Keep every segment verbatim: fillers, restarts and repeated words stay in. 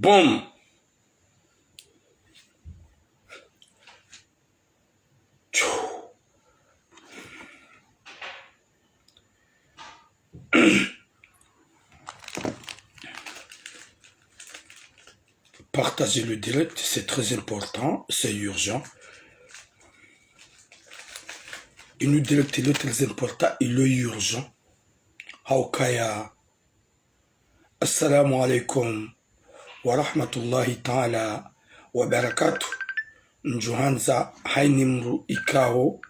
Hum. Partagez le direct, c'est très important, c'est urgent. Inu direct, il est très important, il est urgent. Haukaya. Assalamu alaikum wa rahmatullahi ta'ala wa barakatuh. Ndjuhandza hayina mdru ikao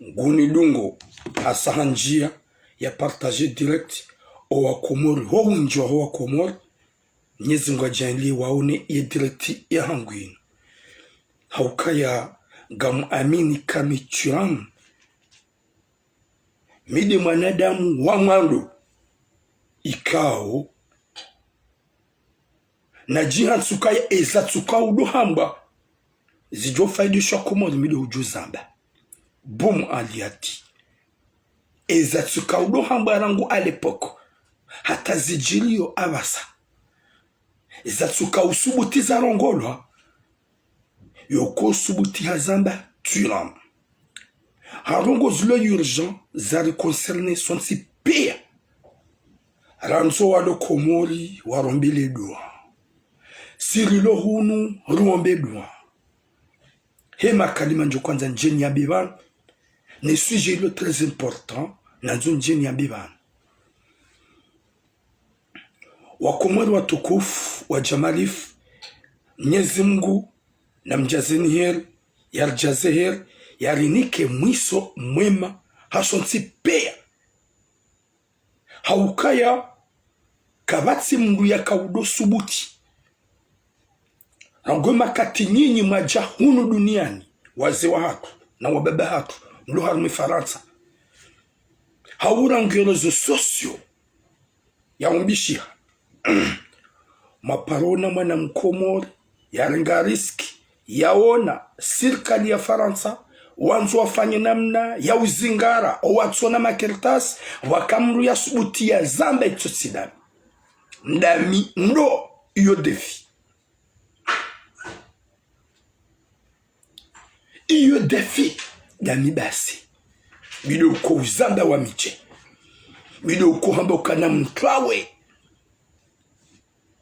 nguni dungo hasa ha ndziya ya partager direct, owa Komori, ho wundji waho wa Komori, Mnyezi Mngu adjaanlie waone ye direct yahangu inu. Haukaya ngamu amini kami Thuram, mi nde mwanadamu wa mwando ikao nadjihantsi ukaya eza tsuka udo hamba zidjo faidisha Komori, mi nde udjo zamba. Boum Aliyati. Eza tsuka udo hamba rangu à l'époque hata zidjiliyo apvasa. Eza tsuka usubuti zarongolwa, yoko usubuti hazamba Thuram. Harongoa zilo urgent, zari concerner sontsi piya. Randzo walo Komori warombe le dua. Si rilo hunu riombe dua. He makalima ndjo kwandza ndjeni ya bibana. Ne sujet ilo très important, nandzo ndjeni ya bibana. Wakomori watukufu, wa djamalifu, Mnyezi Mngu namdjazeni heri, yaridjaze heri, yarinike mwiso mwema, hasontsi piya. Haukaya, kapvatsi mdru yaka udo subuti. Rangu makati nyinyi mwadja hunu duniani, wazee wahatru, na wababa hatru, mlo harumwa Farantsa. Hau rangu réseaux sociaux, yaumbishiha. Mwaparona mwana Mkomori, yarenga risque, yaona sirikali ya Farantsa, wandzo wafanye namna ya uzingara, owatsona makartasi, waka mdru yasubuti yazamba itsotsi ndami. Ndami ndo iyo défi. Iyo défi ndami basi. Mi nde uko uzamba wami dje. Mi nde uko hamba uka namtwawe.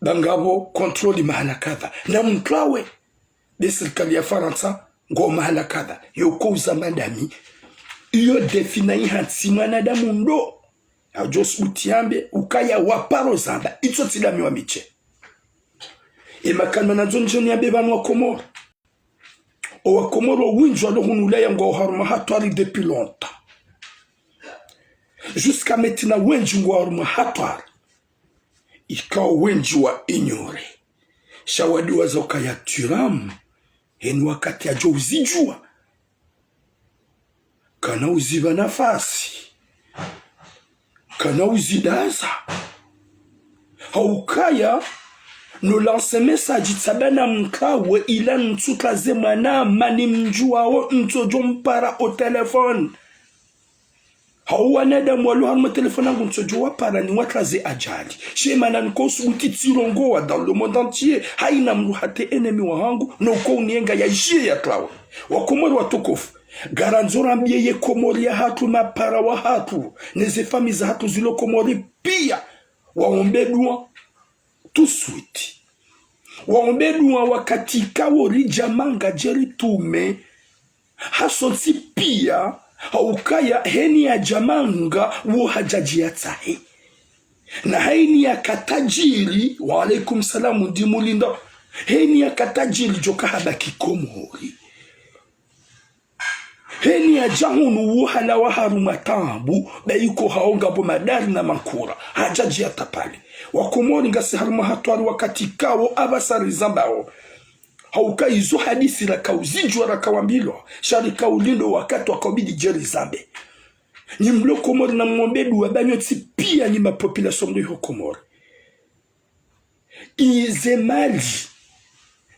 Ba ngapvo contrôle mahala kadha. Namtwawe. Be sirikali ya Farantsa ngo mahala kadha. Yoko uzamba ndami. Iyo défi nayihantsi mwanadamu ndo. Yadjo subuti yambe, ukaya waparo zamba. Itsotsi ndami wami dje. E makalima nandzo ndjeni ya bibana Wakomori. Owakomori owindji walo hunu Ulaya ngwao harumwa hatwari depuis longtemps. Jusqu'à maintenant wendji ngwao harumwa hatwari. Ikao wendji wa ignorer. Sha wadiwaza ukaya Thuram, heni wakati yadjo uzidjuwa. Kana uzipva nafasi. Kana uzidaza. Haukaya, no lancer message tsamba namtwawe ila ntsutwaze mwana mani mdjuwao ntsodjo mpara o téléphone. Hau wanadamu walo harumwa téléphone yangu ntsodjo wapara niwatwaze ajali. She mana niko usubuti tsirongowa dans le monde entier. Hayina mdru hata ennemi wahangu, no uko uniyenga yadjiye yatwawe. Wakomori watukufu. Ngarandzo rambiye ye Komori yahatru, mapara wahatru, neze famille zahatru zilo Komori piya, waombe dua tout de suite. Waombe dua wakati ikao ridja manga dje ritume. Hasontsi piya, haukaya heni yadja manga wo hadjadji yatsahe. Na heni yaka tadjiri, wa alaikum salam, ndi mulinda. Heni yaka tadjiri djoka habaki Komori. Heni yadja hunu wo halawa harumwa taabu, be iko hao ngapvo madari na makura, hadjadji yatapale. Wakomori ngasi harumwa hatwari wakati ikao apvasa rizambao. Hauka izo hadisi raka uzidjuwa raka wambilwa, sha rika ulindo wakati waka ubidi dje rizambe. Nyi mlo Komori namwombe dua ba nyontsi piya nyi ma population mlo iho Komori. Ize mali,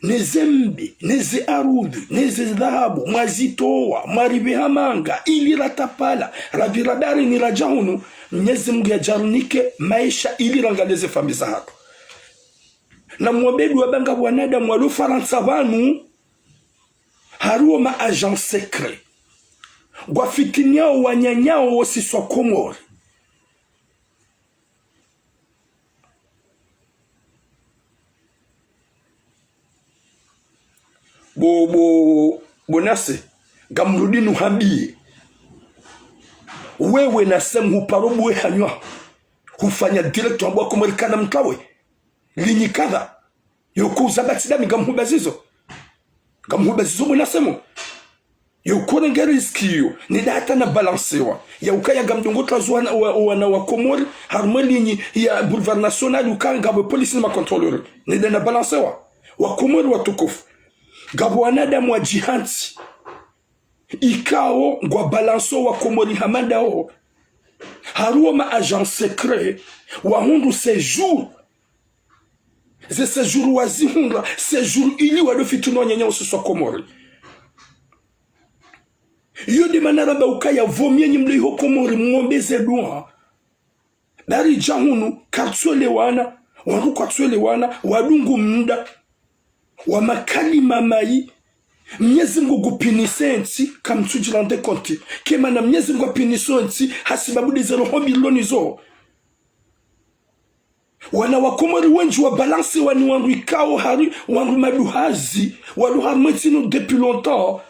neze mbe, neze arudhi, neze dhahabu, mwazitowa, mwaripveha manga, ili ratapala, rapvira darini radja hunu, Mnyezi Mngu yadjarinike maesha ili rangaliye ze famille zahatru. Na mwombe dua ba ngapvo wanadamu walo Farantsa pvanu, hariwo ma agents secrets, ngwafitiniao wananyao wo sisi wa Komori. Bo, bo, bo Nase, ngamrudi nuhambiye. Wewe Nase, mhuparo buwe hanywa, hufanya direct wambwa Komori kana mtrawe. Linyi kadha. Yo kuza batsi dami ngamhubazizo. Ngamhubazizo bo Nase mo. Yo kore nge risque yo. Nida hata na balancewa. Ya ukaya ngamdungo twazo wana wa, wana wa Komori, harumwa linyi ya Boulevard National, uka ngapvo police ni ma contrôleurs. Nida na balancewa. Wa Komori watukufu. Ngapvo wanadamu wa djihadi. Ikao ngwa balancewa wa Komori hama ndawo. Hariwo ma agents secrets, wahundru séjour. Ze séjour wazihundra, séjour ili wado fitini wananyao wo sisi wa Komori. Iyo de mana ramba ukaya pvo myenyi mlo iho Komori, mwombe ze dua. Bari dja hunu, kartsuelewana, wandru kwatsuelewana, wadungu mda, wa makalima mayi, Mnyezi Mngu ngupinise ntsi, kamtsudji rendre compte. Kemana Mnyezi Mngu apinise ntsi, hasibabu de ze roho mbi rilo nizo. Wana wa Komori wendji wa balancewa ni wandru ikao hari, wandru maduhazi, walo harumwa entsi inu depuis longtemps.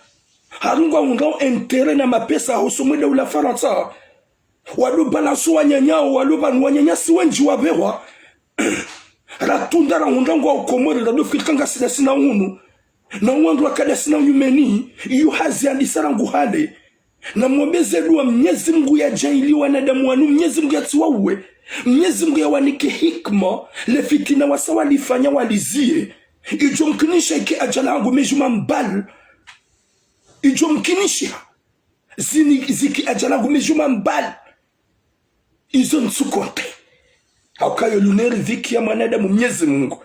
Hari ngwahundrao intérêt na mapesa hosoni mwe daula Farantsa. Wado balancewa wananyao, walo pvanu wananyasi wendji wapvewa. Ratunda rahundra ngwa Komori, rado fikiri ka ngasi dasina hunu. Na wandru waka dasina nyumeni, iyo hazi yandisa rangu hale. Na mwombe ze dua Mnyezi Mngu yadjaanlie wanadamu wanu, Mnyezi Mngu yatsiwauwe. Mnyezi Mngu yawanike hikima, le fitina wasa walifanya walizie. Idjo mkinisha ike adjali hangu mejuma mbali. Idjo mkinisha. Zini, ziki adjali hangu mejuma mbali. Izo ntsu compter. Hauka yo lune riziki ya mwanadamu Mnyezi Mngu.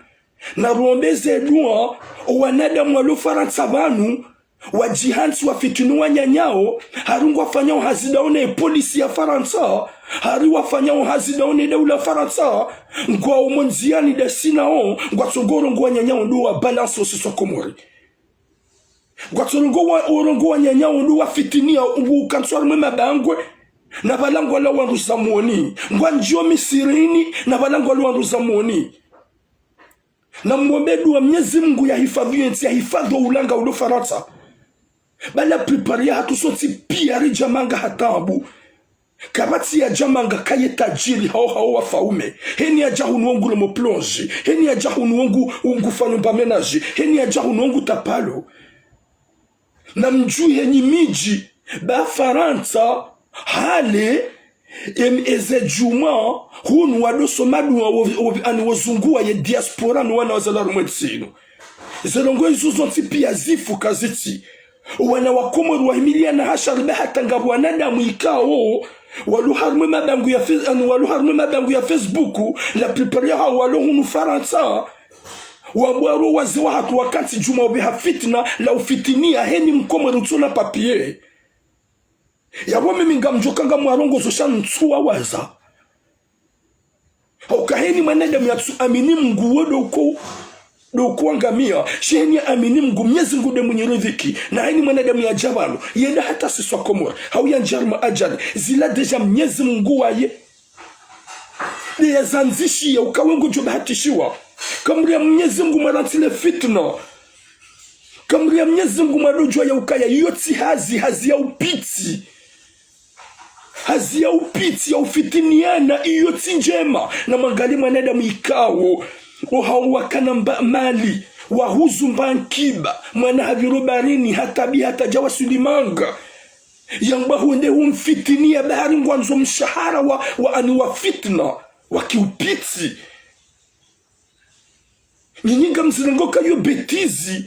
Na ruombe ze dua, o wanadamu walo Farantsa pvanu, wa djihadi wafitini wananyao, hari ngwafanyao hazi ndawo ne polisi ya Farantsa, hari wafanyao hazi ndawo ne daula Farantsa, ngwao mo ndziani dasinao, ngwatsongo rongoa wananyao ndo wa balance wo sisi wa Komori. Ngwatsorongoa wa, urongoa wananyao ndo wafitinia, ubu kantswari mwe mabangwe, na pvala ngwalao wandru zamoni. Ngwandjio misirini, na pvala ngwalao wandru zamoni. Na mwombe dua Mnyezi Mngu yahifadhwi yentsi, yahifadhwi o ulanga ulo Farantsa. Ba la plupart yahatru sontsi piya ridja manga ha taabu. Kapvatsi yadja manga kaye tajiri hao hao wafaume. Heni yadja hunu wo ngu romo plonge. Heni yadja hunu wo ngu, wo ngu fanyo mba ménage. Heni yadja hunu wo ngu tapalo. Na mdjuwe henyi midji, ba Farantsa, hale, em, eze djumwa, hunu wado soma dua wo, wo, ani wozunguwa ye diaspora no wana wazalwa harumwa entsi inu. Ze ndrongoo izo zontsi piya zifu kazitsi. Wana wa Komori wahimiliana ha shari ba hata ngapvo wanadamu ikao, walo harumwa mabangwe ya Fe-, ani walo harumwa mabangwe ya Facebook, la plupart yahao walo hunu Farantsa. Wabwaro wazee wahatru wakantsi djumwa upveha fitina, la ufitinia heni Mkomori utsona papier. Yapvo mimi ngamdjoka ngamwarongozo sha ntsuwawaza. Hauka heni mwanadamu yatsu amini Mngu wo ndo uko, ndo uko angamia. Shi heni ya amini Mngu, Mnyezi Mngu nde mwinyi riziki. Na heni mwanadamu yadja pvanu, yenda hata sisi wa Komori. Hau yandjia harumwa adjali. Zila déjà Mnyezi Mngu waye nde yazandzishiya, uka we ngudjo bahatishiwa. Kamria Mnyezi Mngu mwarantsi le fitina. Kamria Mnyezi Mngu mwado djuwa ya ukaya iyo tsi hazi, hazi ya upitsi. Hazi ya upitsi, ya ufitiniana, iyo tsi ndjema. Na mwangalie mwanadamu ikao, o hao wakana mba-, mali, wahuzu mba nkiba, mwana hapviro baharini, hatabi hata dja waswili manga. Yamba hwende humfitinia ba hari ngwandzo mshahara wa, wa ani wa fitina, wa kiupitsi. Nyinyi ngamzirongoa ka iyo bêtise,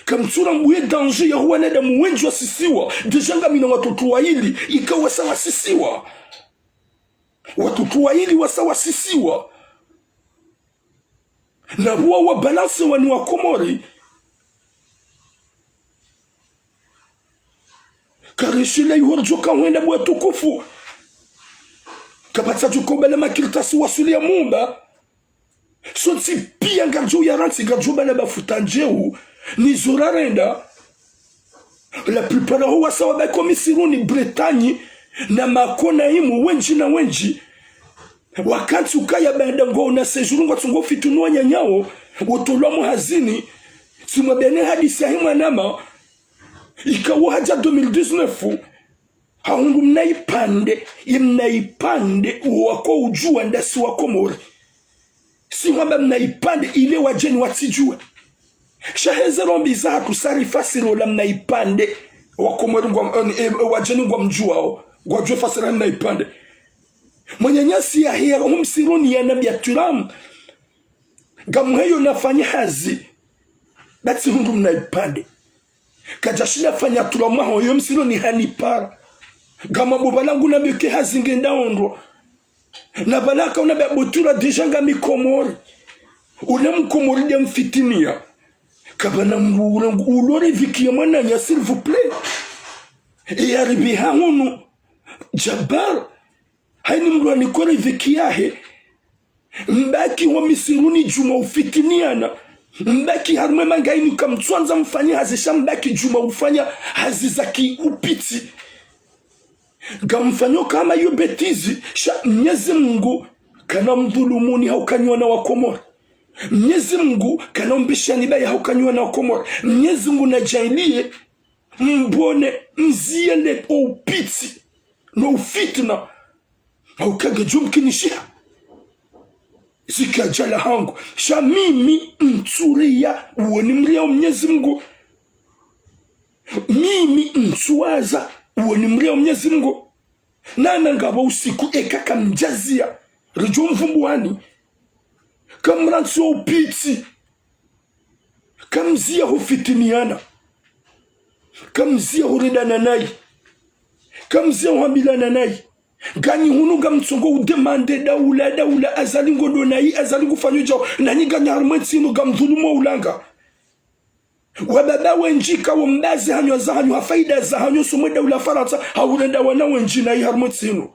kamtsurambuwa ye danger ya ho wanadamu wendji wasisiwa, déjà ngamina watoto waili, ikao wasa wasisiwa. Watoto waili wasa wasisiwa. Na pvwa wa balance wanu wa Komori. Karishile ihoro djoka hwenda bo watukufu. Kapvatsa djoka ubala makartasi waswili ya mumba. Sontsi piya ngaridjo ya rantsi, ngaridjo bala mafuta ndjeu, nizo rarenda. La plupart ho wasa wabaki ho misiruni, Bretagne, na makona imu, wendji na wendji. Wakantsi ukaya baanda ngwaona séjour ngwatsongo fitini wananyawo, wotolwa mo hazini, tsimwambiyani hadisi yahe mwanama, ikao hadja deux mille dix-neuf, hahundru mnaipvandre, ye mnaipvandre, wako udjuwa ndasi wa Komori. Si hwamba mnaipvandre, ile wadjeni watsidjuwe. Sha heze rombi zahatru sa rifasiri ola mnaipvandre, wa Komori ngwa, eh, eh, wadjeni ngwamdjuwao, ngwadjuwe fasiri mnaipvandre. Mwananyasi yaheya ho msiruni yanambiya turamu, ngamuheyo nafanye hazi, ba tsihundru mnaipvandre. Kadjashinda fanya turamu mwaho yo msiruni hanipara. Ngamwambo pvala ngunambiyo ke hazi ngendaondro. Na pvala kaunambiya bo turamu déjà ngami Komori. Ule Mkomori nde mfitiniya. Kapvana mndru ule ngu-, ulore viki ya mwananya, s'il vous plaît. Eyaribiha hunu. Jabbar. Hayini mndru anikore viki yahe. Mbaki ho misiruni djumwa ufitiniyana. Mbaki harumwa emanga inu kamtswandza mfanye hazi sha mbaki djumwa ufanya hazi za ki upiti. Ngamfanyo hama iyo bêtise, sha Mnyezi Mungu kana mdhulumuni hauka nyi wana wa Komori. Mnyezi Mungu kana mbishani baya hauka nyi wana wa Komori. Mnyezi Mungu nadjaaliye, mbone, mziye le upiti, no ufitna. Hauka ngedjo mkinishiha. Zika djala hangu. Sha mimi ntsuriya uwo nimriyao Mnyezi Mungu. Mimi ntsuwaza uwo nimriyao Mnyezi Mungu. Nana ngapvo usiku eka kamdjaziya, ridjo mvumbuwani. Kamrantsi wo upiti. Kamziya hufitiniyana. Kamziya huredana nayi. Kamziya huhambilana nayi. Nganyi hunu ngamtsongo udemande daula, daula, Azali ngodo nayi, Azali ngufanyo djao, nanyi nganyi harumwa entsi inu ngamdhulumu ulanga. Wababa wendji kawo mbazi hanyu, za hanyu, ha faida za hanyu, somwe daula Farantsa, haurenda wana wendji nayi harumwa entsi inu.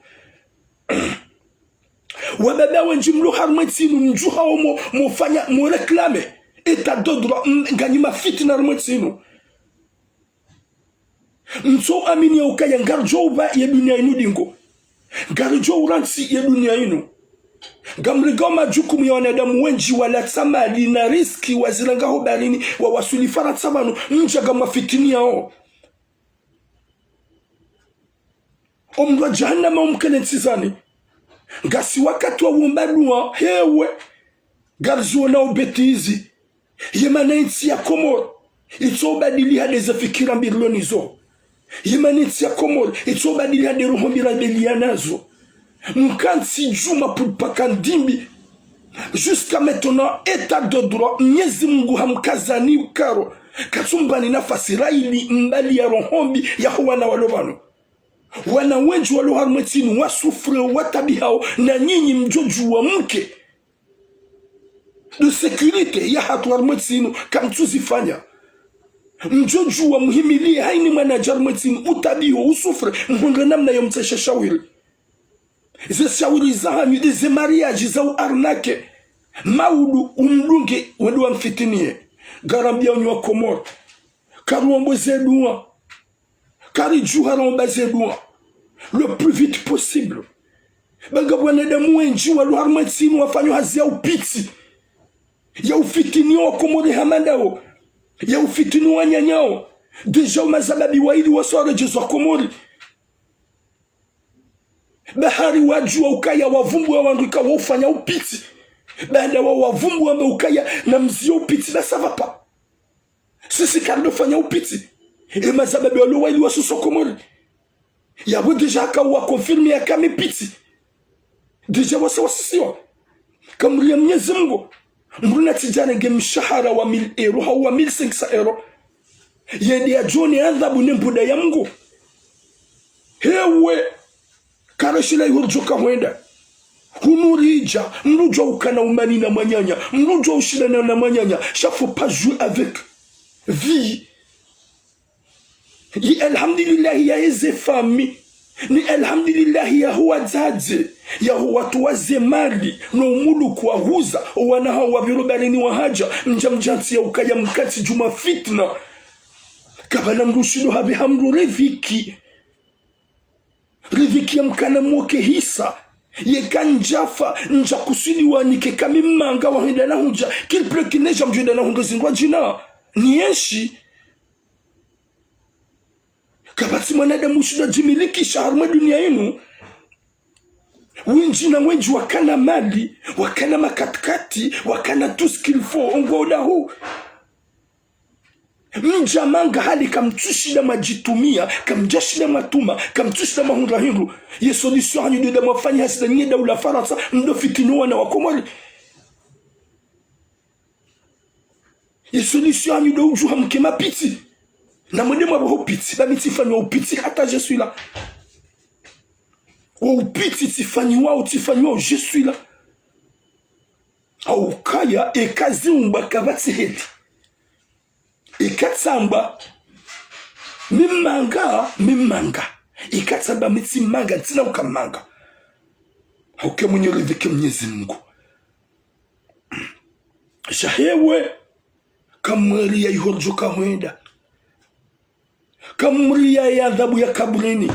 Wababa wendji mlo harumwa entsi inu, mdjuhao mo, mofanya, moréclamer état de droit, m-, nganyi mafitina harumwa entsi inu. Mtso amini ya ukaya ngaridjo upva ye duniya inu dingo. Ngaridjo urantsi ye duniya inu. Ngamrengao madjukumu ya wanadamu wendji walatsa mali na riski waziranga ho baharini wawaswili Farantsa pvanu, mdja ngamwafitiniyao. Omndru wa jahannama umkele ntsizani. Ngasi wakati wa uomba dua, hewe. Ngariziwonao bêtise. Yemana entsi ya Komori itsobadiliha nde ze fikira mbi rilo nazo. Yemana entsi ya Komori itsobadiliha nde roho mbi rabeliya nazo. Mkantsi djumwa pvupaka ndimbi. Jusqu'à maintenant, état de droit, Mnyezi Mungu hamkazani ukaro. Katsumpvani nafasi raili mbali ya roho mbi yaho wana walo pvanu. Wana wendji walo harumwa entsi inu wasouffreo, watabihao, na nyinyi mdjo djuwa mke de sécurité yahatru harumwa entsi inu, kamtsuzifanya. Mdjo djuwa muhimiliye hayini mwana dja harumwa entsi inu, utabiho, usouffre, mhundre namna yo mtseshe shawiri. Ze shawiri za hanyu, nde ze mariage za u arnaquer. Maudu, umdunge, wende wamfitiniye. Ngarambiao nyi wa Komori. Karuombo ze dua. Karidjuha romba ze dua le plus vite possible. Ba ngapvo wanadamu wendji walo harumwa entsi inu wafanyo hazi ya upiti, ya ufitini wa Komori hama ndawo, ya ufitini wananyawo. Déjà o mazababi waili waso waredjezwa Komori. Ba hari wadjuwa ukaya wavumbuwa wandru ikao ufanya upiti. Baanda wa wavumbuwa wamba ukaya namziye upiti, ba ça va pas. Sisi karidofanya upiti. E mazababi walo waili wasoso Komori. Yapvo déjà haka wa confirmer yaka mipiti. Déjà wasa wasisiwa. Kamriya Mnyezi Mungu. Mndru natsidja renge mshahara wa mille euros, hau wa mille cinq cents euros. Yende yadjone adhabu ne mbuda ya Mungu. Hewe. Karashila iho ridjoka hwenda. Hunu ridja, mndru djuwa ukana umani na mwananya, mndru djuwa ushindana na mwananya, sha faut pas jouer avec vie. Yi alhamdulillahi ya eze famille. Ni alhamdulillahi yaho wadzadze, yaho watowa ze mali, no umuluku wahuza, owana hawo wapviro baharini wahadja, mdja mdjantsi ya ukaya mkantsi djuma fitna. Kapvana mdru shindo hapveha mdru riziki. Riziki ya mkana mwoke hisa. Yeka ndjafa, ndja kusudiwa nike kami mmanga wa hwenda na hudja. Qu'il pleuve qu'il neige, mdjo hwenda na hundre zindru djina. Nienshi. Kapvatsi mwanadamu ushindo djimilikisha harumwa dunia inu. Wendji na wendji wakana mali, wakana makatikati, wakana tout ce qu'il faut, ongo dahu. Mdja manga hali kamtsushinda mwadjitumia, kamdjashinda mwatuma, kamtsushinda mwahundra hindru. Ye solution hanyu ndo nda mwafanya hasi nda nyinyi daula Farantsa, mdo fitini owana wa Komori. Ye solution hanyu ndo udjuha mke mapitsi. Na mwende mwapveho pitsi, ba mi tsifanyiwa upitsi hata je suis là. Wo upitsi tsifanyiwao, tsifanyiwao, je suis là. Haukaya, eka ziumba kapvatsi heli. Eka tsamba, mi mmanga, mi mmanga. Eka tsamba mi tsi mmanga, ntsina uka mmanga. Hauke mwenye riziki Mnyezi Mungu. Sha hewe, kamweri ya iho ridjo ka hwenda. Kamri ya, ya adhabu ya kaburini.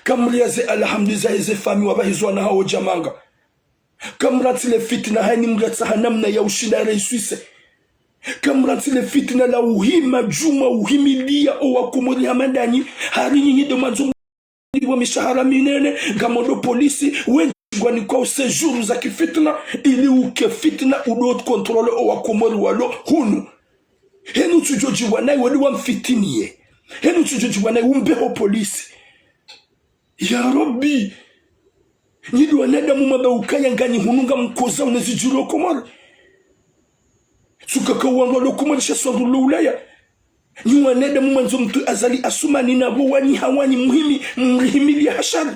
Kamri ya ze alhamdu za heze fami wapvahizwa na hawo djamanga. Kamrantsi le fitna hayini mratsaha namna ya ushinda réussir. Kamrantsi le fitna la uhima djuma, uhimilia owa Komori hama ndanyi, hari nyinyi ndo mwandzo mlipvwa mishahara minene, ngamwendo polisi, wendji ngwanikwa u séjour za kifitna, ili uke fitna udo contrôler owa Komori walo hunu. Henu tsudjo djiwa nayi wende wamfitiniye. Henu tsudjo djiwa nayi umbeho polisi. Ya Rabbi. Nyi ndo wanadamu maba ukaya nganyi hunu ngamkoza unezi djiro Komori. Tsukaka wandru walo Komori sha swandru lo Ulaya. Nyi wanadamu mwandzo mtwe Azali Assoumani na pvo wanyi hawanyi muhimi, mrihimilia hashari.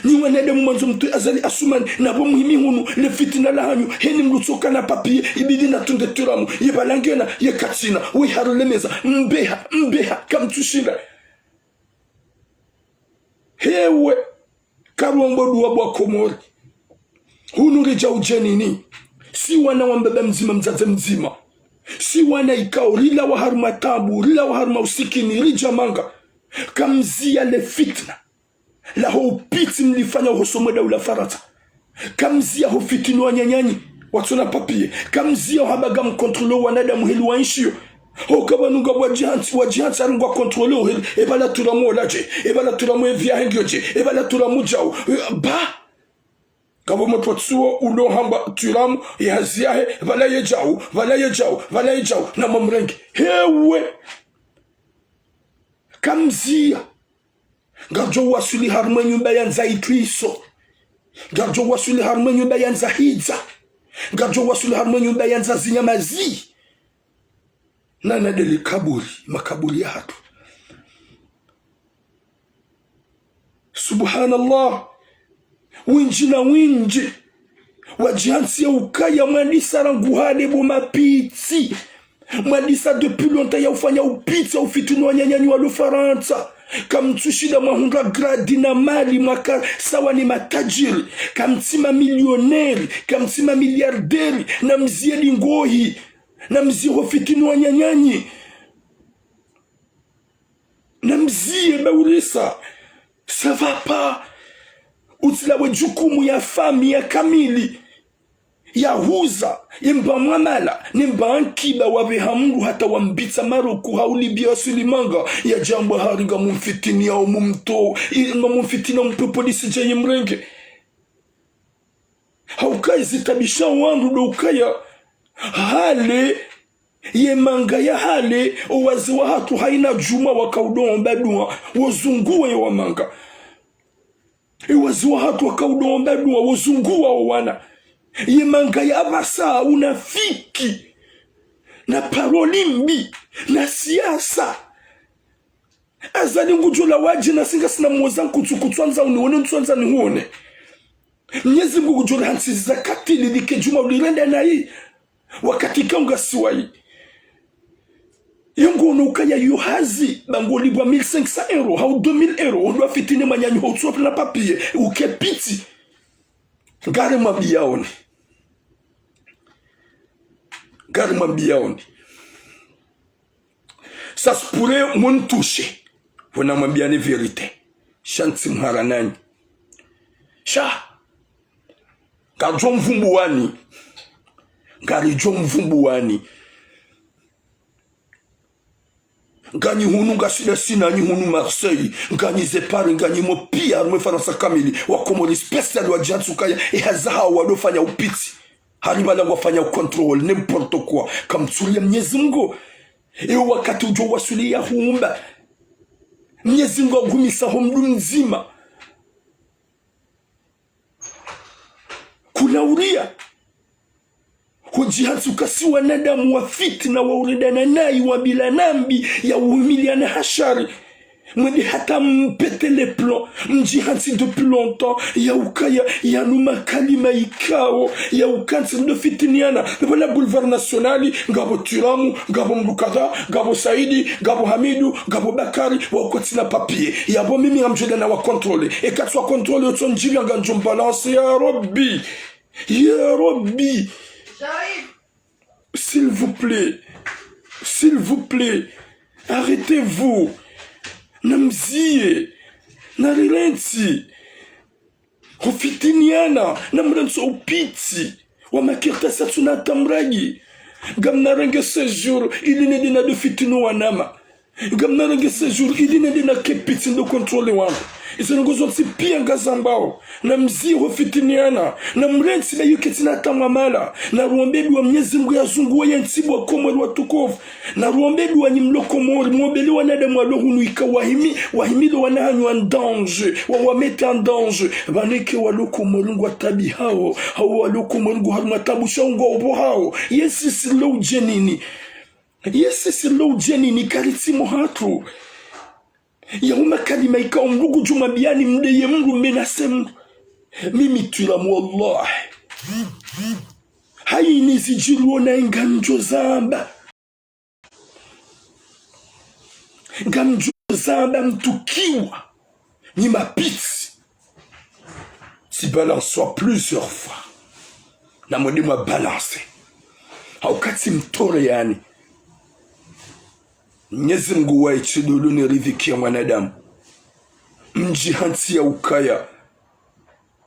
Nyi wanadamu mwandzo mtwe Azali Assoumani, na pvo muhimi hunu, le fitina la hanyu, heni mlutsoka na papier, ibidi na tunde turamu, ye pvala ngena, ye katsina, we harule meza, mbeha, mbeha, kamtsushinda. Hewe, karombo duwa bwa Komori. Hunu ridja udjenini. Si wana wa mbaba mdzima, mdzadze mdzima. Si wana ikao, rilawa harumwa tabu, rilawa harumwa usikini, ridja manga. Kamzia le fitna. Laho upitsi mlifanya ho somwe daula Farantsa. Kamzia ho fitini wananyanyu, watsona papier. Kamzia ho hamba ngamcontrôler wanadamu heli waenshiyo. Ho kapvanu nga wadjihantsi, wadjihantsi hari ngwacontrôler ho heli. Epvala turamu oladje. Epvala turamu evia hengiodje. Epvala turamu djau. Eh, ba. Ngapvo mototsuo ulo hamba turamu, ye hazi yahe, pvala ye djau, pvala ye djau, pvala ye djau. Na mwamrenge. Hewe. Kamzia. Ngaridjo waswili harumwa nyumba yandza itwiso. Ngaridjo waswili harumwa nyumba yandza hidza. Ngaridjo waswili harumwa nyumba yandza zinyamazi. Nana ndele kaburi, makaburi yahatru. Subhanallah. Wendji na wendji. Wadjihantsi ya ukaya mwandisa rangu hale bo mapitsi. Mwandisa depuis longtemps ya ufanya upitsi, ya ufitini wananyanyu walo Farantsa. Kamtsushinda mwahundra gradi na mali mwaka sawa ni matadjiri. Kamtsi mamillionnaire, kamtsi mamilliardaire, na mzie lingohi, na mzie ho fitini wananyanyu. Na mzie baulisa. Ça va pas. Utsilawe djukumu ya fami ya kamili. Ya huza, ye mba mwamala, ne mba ankiba wapveha mdru hata wambitsa Maroku hau Libya waswili manga, ya djambwa hari ngamumfitini ya umumto, i-, ngamumfitini ya umpe polisi dja ye mrenge. Hauka izitabisha wandru ndo ukaya, hale, ye manga ya hale, owazee wahatru hayina djumwa wakaudo omba dua, wozunguwe ye wamanga. Ewazee wahatru wakaudo omba dua, wozunguwa owana. Ye manga ya pvasa, unafiki. Na parole mbi. Na siasa. Azali ngudjo lawa dje nasi ngasina mwoza nkutsu kutswandza uniwone, ntswandza nihuone. Mnyezi Mungu ngudjo rihantsi za katili like djumwa ulirenda nayi. Wakati kaunga siwayi. Yo ngono ukaya yo hazi, ba ngolipvwa mille cinq cents euros, hau deux mille euros, ondo wafitini mwananyaho utsofi na papier, uke piti. Ngarimwambiaoni. Ngarimwambiaoni. Ça se pourrait muntushe. Pvo namwambiani vérité. Sha ntsi mhara nanyi. Sha. Ngaridjo mvumbuwani. Ngaridjo mvumbuwani. Nganyi hunu, ngasi na sina nyi hunu Marseille, nganyi ze Paris, nganyi mo pia, harumwa Farantsa kamili, Wakomori spécial wadjihantsi ukaya, e hazi yahawo wandofanya upiti. Hari pvala ngwafanya contrôle, n'importe quoi. Kamtsulia Mnyezi Mngu. Ewo wakati udjo wasuli ya humba. Mnyezi Mngu agumisaho mndru mdzima. Kuna uria. Hudjihantsi ukasi wanadamu wa fitina wa uredana nayi wa bila nambi ya uhumiliana ha shari. Mwende hata mpéter les plombs, mdjihantsi depuis longtemps, ya ukaya, yanu makalima ikao, ya ukantsi ndo fitiniana. Pvala Boulevard National, ngapvo Tiramu, ngapvo mndru kadha, ngapvo Saidi, ngapvo Hamidu, ngapvo Bakari, wa ukotsina papier. Yapvo mimi ngamdjo enda na wa contrôler. Eka tsi wa contrôler, otso ndjipvia ngamdjo mbalancer, ya Rabbi. Ya Rabbi. J'arrive. S'il vous plaît. S'il vous plaît. Arrêtez-vous. Namziye. Narirentsi. Hufitiniana. Namrentsi upiti. Wa makartasi yatsuna hata mradi. Ngamnarenge séjour. Ili nende nado fitini wanama. Ngamnarenge séjour ili nende nake piti ndo contrôler wanu. Izo ndrongo zontsi pia ngazambao. Namziye hufitiniana. Namrentsi ba yuke tsina hata mwamala. Naruombe dua Mnyezi Mngu yazunguwe ye ntsi bo Wakomori watukufu. Naruombe dua nyi mlo Komori. Muombele wanadamu walo hunu ika wahimi, wahimile wana hanyu en danger. Wa wamettre en danger. Pvanu eka walo Komori ngwatabihao. Hau walo Komori ngwa harumwa tabu sha ngwa upvo hao. Yesisi lo udjenini. Yesisi lo udjenini karitsi mo hatru. Yauma kalima ikao mndru ngudjo mwambiani mdeye mndru menacé mndru. Mimi Tiramu wallahi. Hayini zidjiri ona ngamdjo zamba. Ngamdjo zamba mtukiwa. Nyi mapiti. Tsi balancer plusieurs fois. Namwende mwa balancer. Hauka tsi mtore yani. Mnyezi Mngu waye tsi dolo ne riziki ya mwanadamu. Mdjihantsi ya ukaya.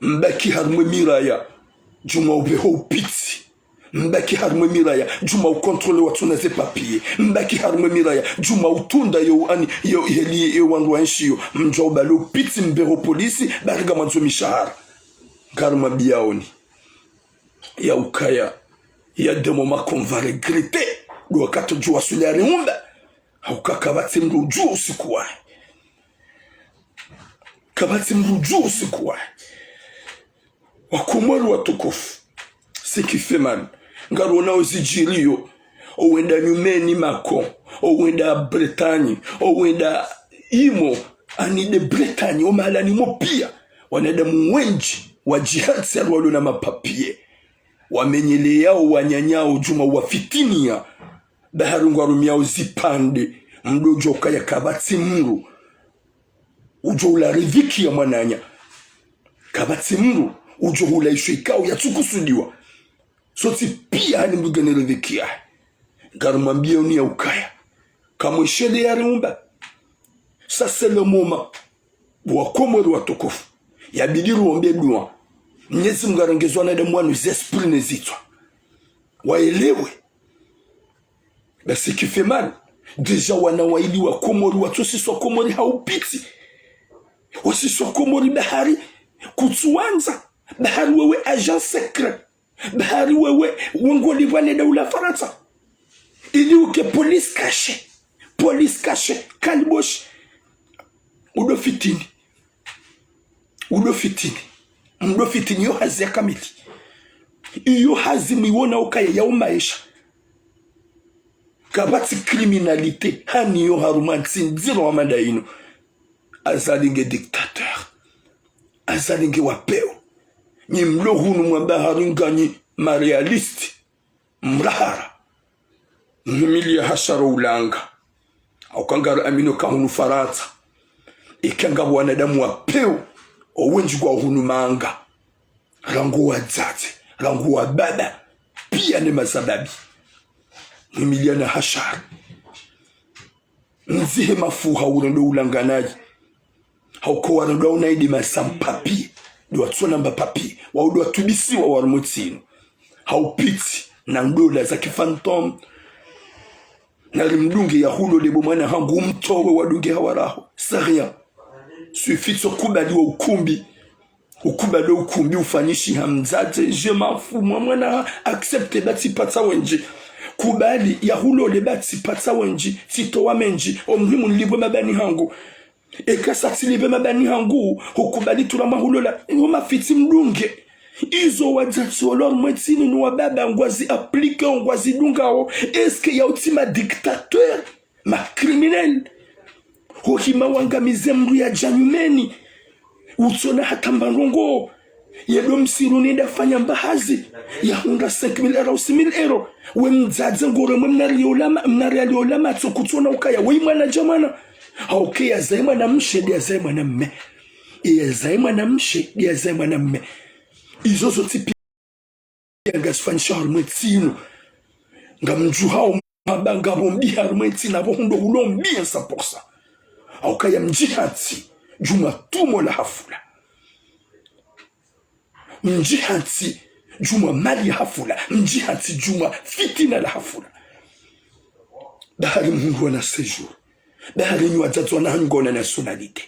Mbaki harumwa e miraya. Djuma upveho upiti. Mbaki harumwa e miraya, djuma ucontrôler watsuna ze papier. Mbaki harumwa e miraya, djuma utunda yo ani, yo heli yo wandru wa ntsi yo. Mdjwa ubalo upiti mbeho polisi, ba ri ngamwandzo mishahara. Ngarimwambiaoni. Ya ukaya, il y a des moments qu'on va regretter. Ndo wakati udjo wasuli ya riumba. Hauka kapvatsi mndru udjuo usiku wahe. Kapvatsi mndru udjuo usiku wahe. Wakomori watukufu. Ce qui fait mal. Ngarionao zidjiriyo. Owenda nyumeni Macron. Owenda Bretagne. Owenda imo. Ani nde Bretagne. Omahalani mo pia. Wanadamu wendji. Wadjihantsi alwalo na mapapier. Wamenyeleyao wananyao djuma wafitiniya. Bahari ngwarumiao zipvandre. Mndru udjo kaya kapvatsi mndru. Udjo ula riziki ya mwananya. Kapvatsi mndru udjo ula isho ikao yatsukusudiwa. Sontsi pia hani mndru ngena riziki yahe. Ngarimwambiaoni ya ukaya. Kamwe shele ya riumba. Ça c'est le moment. Wakomori watukufu. Yabidi ruombe dua. Mnyezi Mngu arenge zo wanadamu wanu ze esprit ne zitswa. Waelewe. Ba ce qui fait mal. Déjà wana waili Wakomori, watsosiswa Komori ha upiti. Wasiswa Komori bahari kutsuwandza. Bahari wewe agent secret. Bahari wewe, wengolipvwa ne daula Farantsa. Ili uke police cachée. Police cachée. Kaliboshi. Udo fitini. Udo fitini. Mdo fitini yo hazi ya kamili. Iyo hazi mwiwona ukaya ya umaesha. Kapvatsi criminalité. Hani yo harumwa ntsi ndziro wa mada inu. Azali nge dictateur. Azali nge wapeo. Nyi mlo hunu mwa bahari nganyi ma réaliste. Mrahara. Mhimili ya hasharo ulanga. Hauka ngari amino ka hunu Farantsa, ika ngapvo wanadamu wa pewu, owendji ngwa hunu manga. Rangu wadzadze, rangu wababa, piya ne mazababi. Mwimiliana hashari. Ndzihe mafuha urendo ulanganayi. Hauka warendo unayi de ma sans-papiers. De watsona mba papier. Wao de watubisiwa harumwa entsi inu. Haupvitsi na ndola za ki fantôme. Nari mdunge yahulole bo mwana hangu, umtowe wadunge hawaraho. C'est rien. Suffit tso kubali wo ukumbi. Ukubali wo ukumbi ufanyishiha mdzadze, je m'en fous. Mwa mwana ha, accepte ba tsipvatsa wendji. Kubali yahulole ba tsipvatsa wendji, tsitowa mendji. Omuhimu nilipve mabani hangu. Eka sa tsilipve mabani hangu, hukubali tula mahulola, yo mafitsi mdunge. Izo wadzadze walo harumwa entsi inu ni wababa ngwazi appliquer, ngwazi dungao. Est-ce que yao tsi ma dictateur, ma criminel? Hohima wangamize mndru yadja nyumeni. Utsona hata mba ndrongo. Yendo msiruni yende yafanya mba hazi. Yahundra cinq mille euros au six mille euros. We mdzadze ngoremwe mnari yolama, mnari yaliola matso kutsona ukaya. We mwana dja mwana. Hauka yazaye mwana mshe, de yazaye mwana mme. Yazaye mwana mshe, de yazaye mwana mme. Izo zontsi piya ngazifanyishiha harumwa entsi inu. Ngamdjuhao mba ngapvo mbi harumwa entsi inu, apvo hundro hulo mbi cent pour cent. Hauka ya mdjihantsi, djumwa tumo la hafula. Mdjihantsi, djumwa mali ya hafula. Mdjihantsi, djumwa fitina la hafula. Bahari mhundru wana séjour. Bahari nyi wadzadze wana hanyu ngwana nationalité.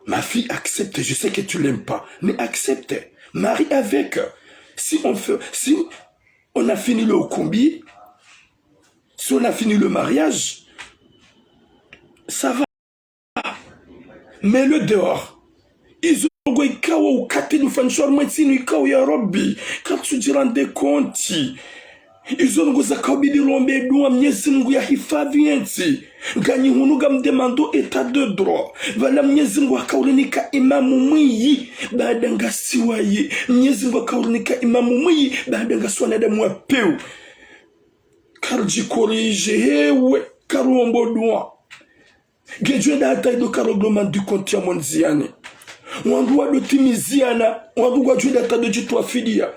Ma fille, accepte, je sais que tu l'aimes pas, mais accepte. Marie avec. Si on fait, si on a fini le ukumbi, si on a fini le mariage, ça va. Mets-le dehors. Izo ndrongo ikao ukatili ufanyishiha harumwa entsi inu ikao ya Rabbi, katsu dji rendre compte. Izo ndrongo zaka ubidi rombe dua Mnyezi Mungu yahifadhwi yentsi. Nganyi hunu ngamdemandeo état de droit. Pvala Mnyezi Mungu hakaurinika imamu mwiyi, baada ngasi wayi. Mnyezi Mungu hakaurinika imamu mwiyi, baada ngasi wanadamu wa pewu. Karidji corriger, hewe, karombo dua. Ngedjo enda hata ido ka règlement de compte ya mwandziyani. Wandru wado timiziana, wandru ngwadjo enda hata do djitwafidia.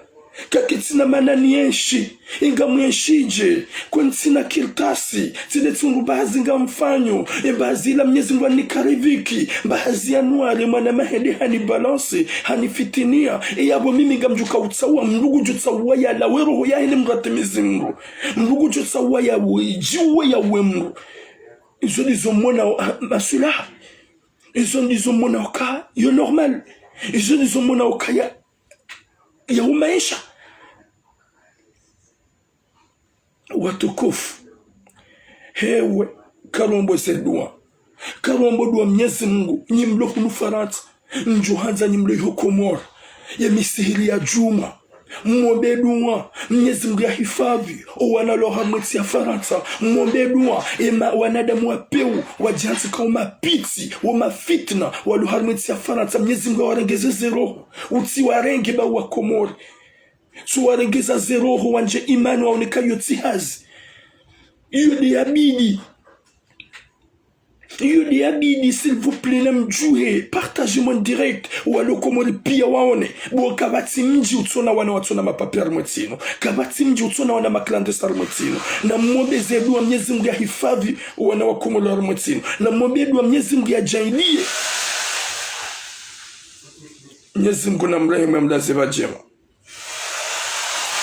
Kakitsina mana nienshi, inga mwenshidje, kwe ntsina kartasi, tsine tsundru mbahazi ngamfanyo, e mbahazi ila Mnyezi Mungu anikaribiki, mbahazi ya nware mwana mahende hani balance, hani fitinia, e yapvo mimi ngamdjuka utsawa, mndru ngudjo tsawa yalawe roho yahe ne mrate mizimru. Mndru ngudjo tsawa yawe, djiwe yawe mndru. Izo ndizo mona o-, ha, maswilaha. Izo ndizo mona oka yo normal. Izo ndizo mona oka ya, ya umaesha. Watukufu. Hewe, karombo ze dua. Karombo dua Mnyezi Mungu, nyi mlo hunu Farantsa. Ndjo handza nyi mlo iho Komori, ye misihiri ya djumwa. Mwombe dua, Mnyezi Mungu yahifadhwi owana walo harumwa entsi ya Farantsa. Mwombe dua, ema wanadamu wa pewu, wadjantsi ka wo mapitsi, wo mafitna, walo harumwa entsi ya Farantsa. Mnyezi Mungu yawarengeze ze roho. Utsi warenge ba wa Komori. Tsi warengeza ze roho wandje imani waone ka yo tsi hazi. Iyo nde yabidi. Iyo nde yabidi, s'il vous plaît, namdjuhe, partagez mon direct. Walo Komori piya waone. Bo kapvatsi mdji utsona wana watsona mapapier harumwa entsi inu. Kapvatsi mdji utsona wana maclandestins harumwa entsi inu. Namwombe ze dua Mnyezi Mungu yahifadhwi wana wa Komori harumwa entsi inu. Namwombe dua Mnyezi Mungu yadjaanliye. Mnyezi Mungu namrehemu, yamlaze pvadjema.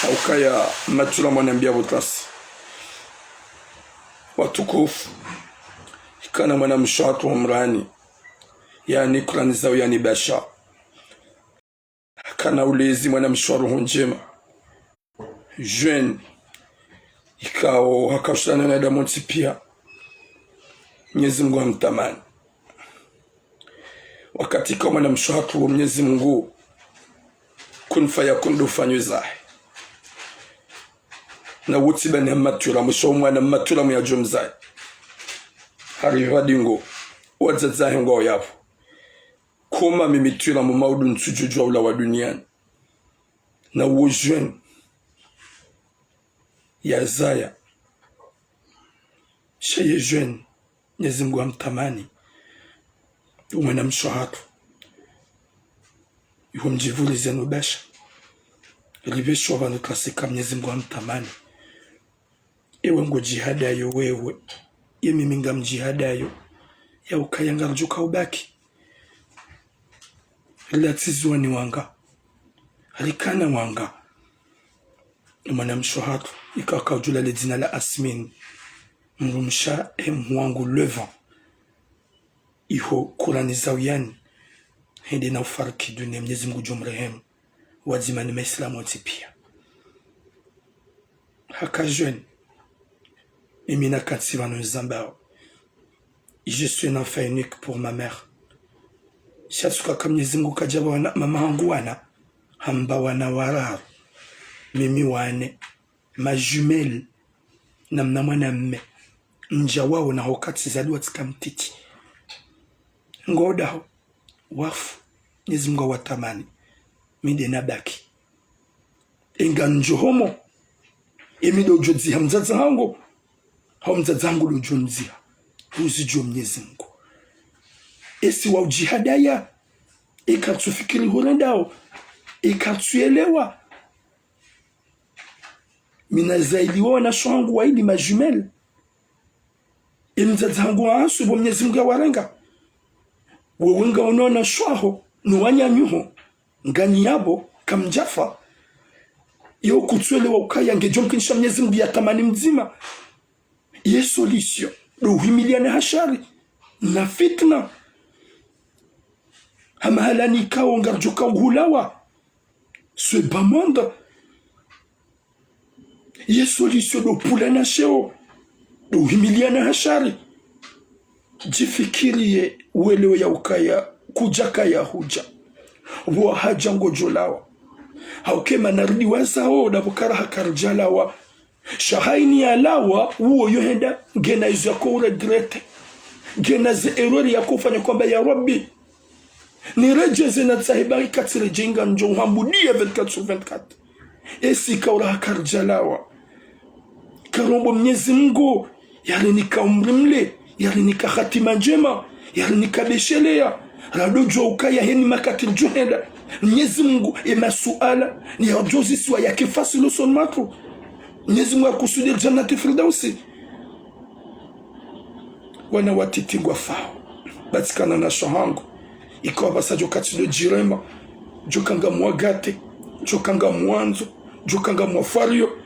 Haukaya matula mwana mbiya pvo twasi. Watukufu. Ikana mwana mshe hatru Omrani. Yani kurani zao yani basha. Kana ulezi mwana mshe wa roho ndjema. Jeune. Ikao hakashulana na damontsi piya. Mnyezi Mungu hamtamani. Wakati ka mwana mshe hatru wo Mnyezi Mungu, kun fayakun ndo fanyo zahe. Na wutsi bani ha matula, mwisho mwana matula muyadjo mzaye. Haripva dingo, wadzadze wahe ngwao yapvo. Koma mimi twila mu maudu ntsudjo djuwa ulawa duniani. Na wo jeune yazaya. Sha ye jeune, Mnyezi Mngu amtamani, umwanamshe hatru. Iho mdjivurize no basha. Ripvesho pvanu twaseka Mnyezi Mngu amtamani. Ewe ngodjihadayo wewe. Ye mimi ngamdjihadayo. Ya ukaya ngaridjo ka ubaki. Rilatsiziwa ni wanga. Rikana wanga. Mwanamshe hatru, ikao kaudjula le dzina la Asmin. Mdrumshe he mhuu wangu Levant. Iho kurani za uyani. Hende na ufariki dunia, Mnyezi Mngu ngudjo mrehemu. Wadzima ne maislamu wontsi pia. Haka jeune. Mimi nakantsi pvanu nizambao. Je suis un enfant unique pour ma mère. Sha tsuka ka Mnyezi Mngu kadjapva wana, mama hangu wana, hamba wana wararu. Mimi wa nne, ma jumelles, na mna mwana mme. Ndja wao na ho katsi zaliwa tsika mtiti. Ngodaho, wafu, Mnyezi Mngu awatamani. Mi nde nabaki. Enga ndjo homo. Emi ndo udjo dziha mdzadze hangu. Hau mdzadze hangu ndo udjo ndziha. Uzidjuwa Mnyezi Mngu. Esi wa udjihadaya. Eka tsufikiri hurendao. Eka tsuyelewa. Mi nazayiliwa wanashe hangu wayili ma jumelles. Emdzadze hangu wahasu bo Mnyezi Mngu yawarenga. Wewe ngauna wanashe haho, no wananyaho. Nganyi yapvo, kamdjafa. Yo kutswelewa ukaya ngedjo mkinisha Mnyezi Mngu yatamani mdzima. Ye solution, ndo uhimiliana ha shari. Na fitna. Ha mahala nikao ngaridjo ka uhulawa. Ce bas monde. Ye solution ndo pvulana sheo. Ndo uhimiliana ha shari. Djifikiriye welewe ya ukaya, kudjakaya hudja. Pvo hadja ngodjolawa. Hauka mana rudi wazao, ndapvo karaha karidjalawa. Sha hayini yalawa, uwo yohenda, ngena izo yako uregretter. Ngena ze erreur yako ufanya kwamba ya Rabbi. Niredjeze na tsahiba ikatsi redjenga ndjo uhambudiya vingt-quatre sur vingt-quatre. Esi kauraha karidjalawa. Karombo Mnyezi Mngu, yarinika umri mle, yarinika hatima ndjema, yarinika besheleya. Radodjo ukaya heni makati ridjo henda. Mnyezi Mngu, emasuala, ni yadjozisiwa yake fasulu son matru. Mnyezi Mngu yakusudi Jannati Firdausi. Wana watiti ngwafao. Batsikana na shahangu. Ikao basa djoka tsindo djirema. Djoka ngamwagate. Djoka ngamwandzo. Djoka ngamwafariyo.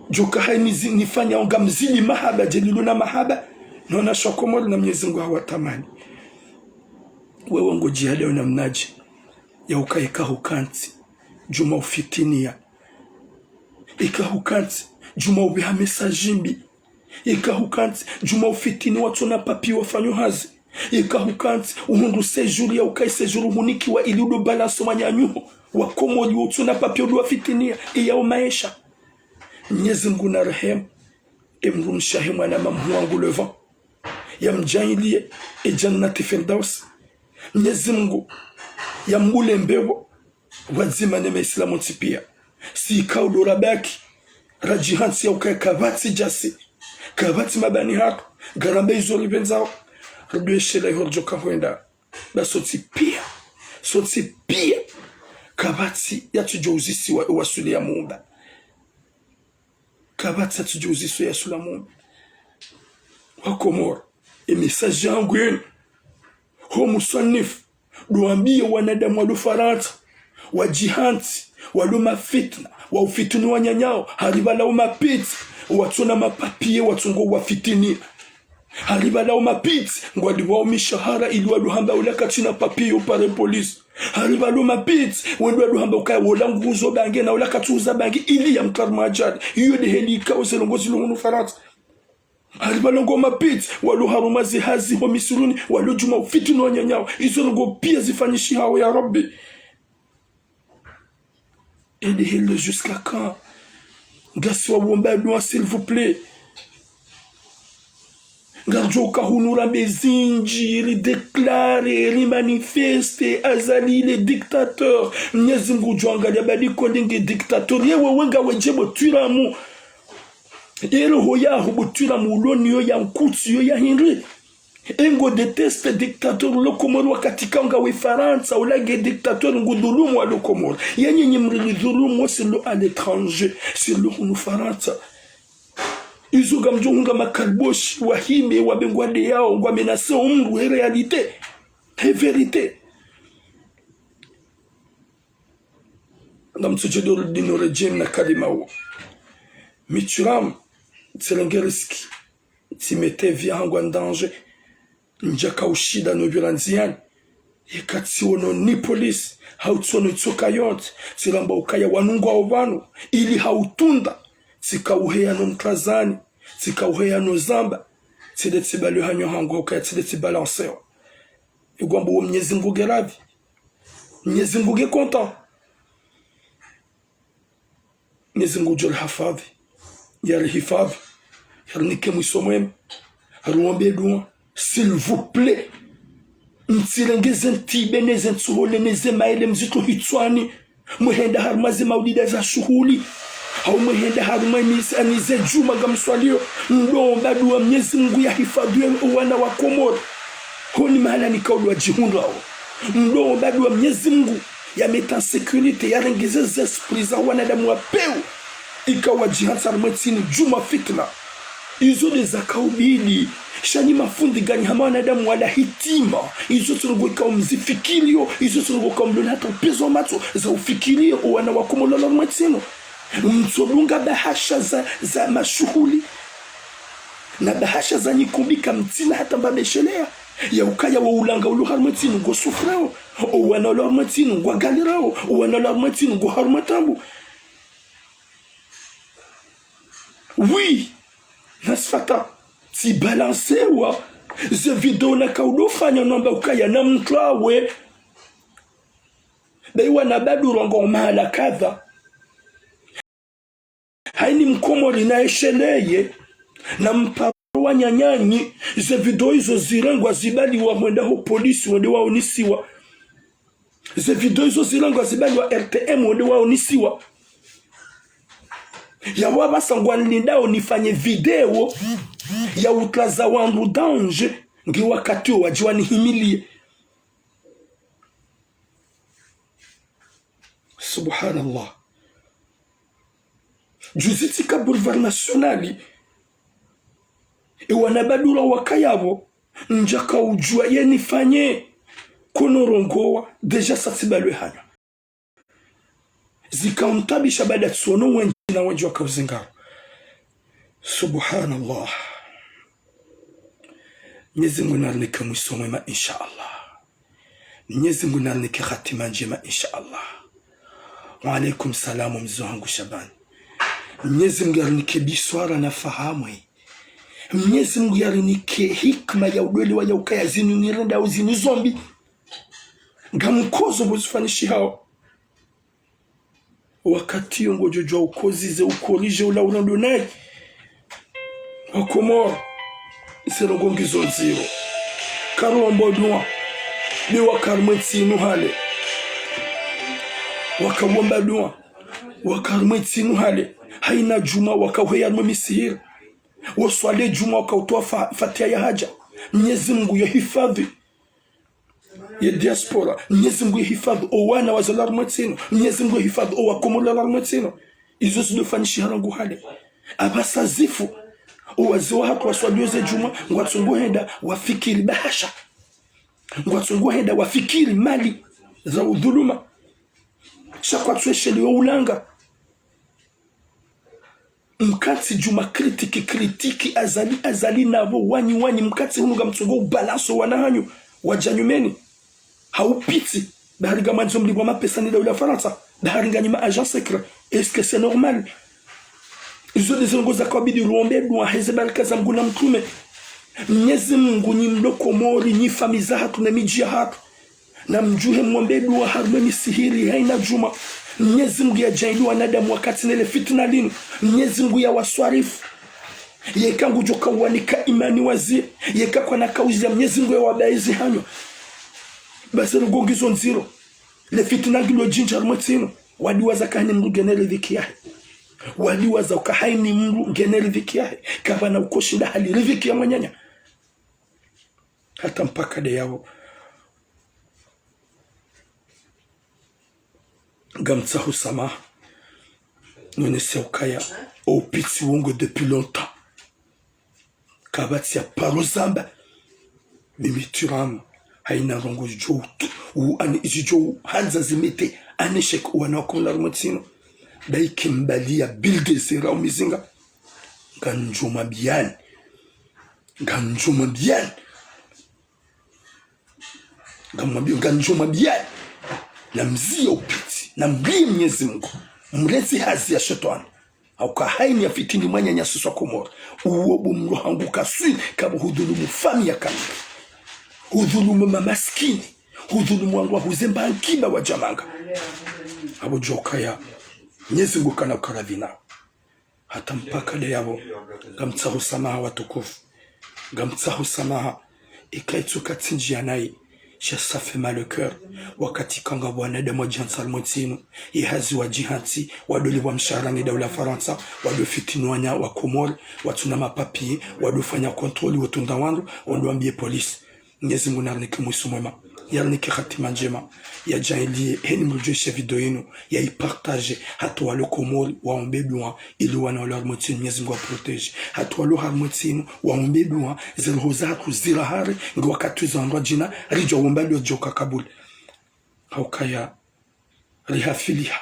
Djoka hayini zi-, nifanya ngamzidi mahaba, djelilo na mahaba. Nona shakomori na Mnyezi Mngu hawatamani. Wewe ngodjihadayo namnadje. Ya ukaya eka hukantsi. Djuma ufitiniya. Eka hukantsi, djuma ubiha message mbi. Eka hukantsi, djuma ufitini watsona papier wafanyo hazi. Eka hukantsi, uhundru séjour ya ukayi séjour hunikiwa ili udo balance wananyaho. Wakomori watsona papier udo wafitiniya, iya umaesha. Mnyezi Mngu na rehemu. Emdrumshe he mwana mhuu wangu Levant. Yamdjaanliye, e Jannati Firdaus. Mnyezi Mngu, yambule mbepvo. Wadzima ne maislamu wontsi pia. Si ikao ndo rabaki. Radjihantsi ya ukaya kapvatsi djasi. Kapvatsi mabani hatru. Ngaramba izo ripvendzao. Ridweshela iho ridjoka hwenda. Ba sontsi pia. Sontsi pia. Kapvatsi yatsudjo uzisiwa ewasuli ya Muumba. Kapvatsi yatsudjo uzisiwa ewasuli ya Muumba. Wakomori. E message yangu yinu. Ho muswanifu. Ndo wambiye wanadamu walo Farantsa, wadjihantsi, walo mafitna, waufitini wananyawo, hari pvala wo mapitsi, watsona mapapier, watsongo wafitini. Hari pvala wo mapitsi, ngwalipvwao mishahara ili walo hamba ula katsina papier yo pare police. Hari pvala wo mapitsi, wendo walo hamba ukaya wola nguuzo bange na ula katsuuza bange ili yamtwari madjali. Iyo nde heli ikao ze ndrongoo zilo hunu Farantsa. Hari pvala ngo mapitsi, walo harumwa zihazi ho misiruni, walo djuma ufitini wananyawo. Izo ndrongoo pia zifanyishihao ya Rabbi. Aide hilo jusqu'à quand? Ngasi wawomba dua, s'il vous plaît. Ngaridjo uka hunu rambe zindji, ridéclare, rimanifeste, Azali il est dictateur. Mnyezi Mngu ngudjo angaliya ba ndiko ndenge dictateur. Ye wewe ngawe djebo twiramu. Ye roho yaho bo Thuram uloniyo ya nkutsi yo ya hindri. Ye ngo déteste dictateur lo Komori wakati ka ngawe Farantsa, ula nge dictateur ngudhulumu wa lo Komori. Ye nyinyi mrilidhulumu wo si lo à l'étranger, si lo hunu Farantsa. Izo ngamdjo hunga makaliboshi, wahime, wabe ngwade yawo, ngwamenase omdru, he réalité, he vérité. Ngamtsudje do dino redjeni na kalima wo. Mi Thuram, tsirenge risque, tsimete vie yahangu en danger. Ndjaka ushinda no pvira ndziani. Yeka tsiono ni police, hau tsiono itsoka yontsi, tsiramba ukaya wanu ngwao pvanu, ili hau tunda, tsika uheya no mtwazani, tsika uheya no zamba, tside tsibalwe hanyo hangu hukaya tside tsibalansewa. Igwambo wo Mnyezi Mngu nge radhi. Mnyezi Mngu nge content. Mnyezi Mngu ngudjo rihifadhwi. Yarihifadhwi. Yarinike mwiso mwema. Haruombe dua. S'il vous plaît. Mtsirenge ze ntibe, ne ze ntsuhole, ne ze maele mzitro hitswani. Mwehenda harumwa ze maulida za shuhuli. Hau mwehenda harumwa emisa, ani ze djumwa ngamswaliyo. Mdomba dua Mnyezi Mngu yahifadhwi owana wa Komori. Honi mahala nikaulwa djihundrao. Mdomba dua Mnyezi Mngu yameta sécurité, yarenge ze zesprit za wanadamu wa peu. Ika wadjihantsa harumwa ntsini djumwa fitna. Izo nde zakaubidi. Sha nyi mafundi gani hama wanadamu wala hitima. Izo tsi ndrongo ikao mzifikiriyo, izo tsi ndrongo ikao mlona hata upvezo matso za ufikiriyo, owana wa Komori walo harumwa ntsino. Mtsodunga bahasha za, za mashuhuli. Na bahasha za nyikumbi kamtsina hata mbapvesheleya. Ya ukaya wo ulanga ulo harumwa ntsino ngo souffreo. Owana walo harumwa ntsino ngwa galérao. Owana walo harumwa ntsino ngo harumwa taabu. Oui, Nasfata, tsibalansewa. Ze video nakaudofanya namba ukaya na mtwawe. Be wana Badru ngwao mahala kadha. Haini Mkomori naesheleye, na mparo wa nyanyanyi, ze video izo zirengwa zibaliwa hwenda ho polisi, wende waonisiwa. Ze video izo zirengwa zibaliwa R T M, wende waonisiwa. Yawa basa ngwanilindao nifanye video ya utlaza wandru danger, nge wakati wo wadji wanihimiliye. Subhanallah. Juzi tsika Boulevard National, ewana Badru wakaya pvo, ndjaka udjua ye nifanye, kono rongowa, déjà sa tsibalwe hanyo. Zikauntabisha baada tsiono wendji na wendji wakauzingaro. Subhanallah. Mnyezi Mngu narinike mwiso mwema, insha Allah. Mnyezi Mngu narinike hatima ndjema, insha Allah. Wa alaikum salam, mze hangu Shabani. Mnyezi Mngu yarinike biswara na fahamu. Mnyezi Mngu yarinike hikima ya udwelewa ya ukaya zinu nirendao zinu zo mbi. Ngamkozo bo zifanyishihao. Wakati yo ngodjo djua ukozize, ukorije ula urendo nayi. Wakomori, ze ndrongo ngizo ndziro. Karuomba dua. Be waka harumwa ntsinu hale. Wakauomba dua. Waka harumwa ntsinu hale. Haina djumwa wakauheya harumwa misihiri. Woswali djumwa wakautowa fa-, fatiha ya haja. Mnyezi Mngu yahifadhwi ye diaspora. Mnyezi Mngu yahifadhwi owana wazalwa harumwa ntsino. Mnyezi Mngu yahifadhwi owakomori walo harumwa ntsino. Izo zidofanyishiha rangu hale. Apvasa zifu. Owazee wahatru waswaliyo ze djumwa, ngwatsongo henda wafikiri bahasha. Ngwatsongo henda wafikiri mali za udhuluma. Sha kwatsu esheleya ulanga. Mkantsi djuma kritiki, kritiki, Azali, Azali, na pvo wanyi, wanyi, mkantsi hunu ngamtsongo ubalanso wana hanyu, wadja nyumeni. Haupvitsi, bahari ngamwandzo mlipvwa mapesa ni daula Farantsa, bahari nganyi ma agents secrets. Est-ce que c'est normal? Izo nde ze ndrongo zakaubidi ruombe dua, heze baraka za Mngu na mtrume. Mnyezi Mngu, nyi mlo Komori, nyi famiyi zahatru ne midji yahatru. Na mdjuhe mwombe dua harumwa misihiri haina djumwa. Mnyezi Mngu yadjaanli wanadamu wakati ne le fitina linu. Mnyezi Mngu yawaswarifu. Yeka ngudjo kauwanika imani wazi. Yeka kwana kauzi ya Mnyezi Mngu yawabaizi hanyo. Basi ndrongo ngizo ndziro. Le fitina ngilo djindji harumwa ntsino. Wadiwaza kani mdru ngena riziki yahe. Waliwaza uka haini mndru ngena riziki yahe, kapvana uko shinda hali riziki ya mwananya. Hata mpaka de yapvo. Ngamtsaho samaha. Nonese ukaya, opitsi wongo depuis longtemps. Kapvatsi ya paro zamba. Mimi tiramu. Haina ndrongo zidjo utu, u, ani, zidjo handza zimete en échec wana wa Komori harumwa ntsi inu. Baike mbali ya bulldozer au mizinga. Ngamdjo mwambiyani. Ngamdjo mwambiyani. Ngamwambi-, ngamdjo mwambiyani. Namziye opitsi. Namliye Mnyezi Mungu. Mrezi hazi ya shetwani. Hauka haini ya fitini mwananya sisi wa Komori. Uwo bo mlo hangu kaswi, kapvo hudhulumu famiyi ya kamili. Hudhulumu mamasikini. Hudhulumu wandru wa huzemba nkiba wa djamanga. Apvo djo ukaya. Mnyezi Mungu kana ukaradhi nao. Hata mpaka de yapvo. Ngamtsaho samaha watukufu. Ngamtsaho samaha. Ika itsuka tsindji ya nayi, sha ça fait mal au cœur. Wakati kanga wanadamu wadjihantsi harumwa ntsi inu, ye hazi wadjihantsi, wadolipvwa mshahara ni daula Farantsa, wadofitini wananya wa Komori, watsuna mapapier, wadofanya contrôle, wotunda wandru, wandru wambiye police. Mnyezi Mungu narinike mwiso mwema, yarinike hatima ndjema, yadjaanliye, heni mdjo ishiya video yinu, yayipartage, hata walo Komori, waombe dua, ili wana walo harumwa ntsi inu Mnyezi Mungu wa protégé. Hata walo harumwa ntsi inu, waombe dua, ze roho zahatru zirahare, nge wakati za wandru wadjina, ridjo womba dua djo kakabuli. Haukaya, rihafiliha.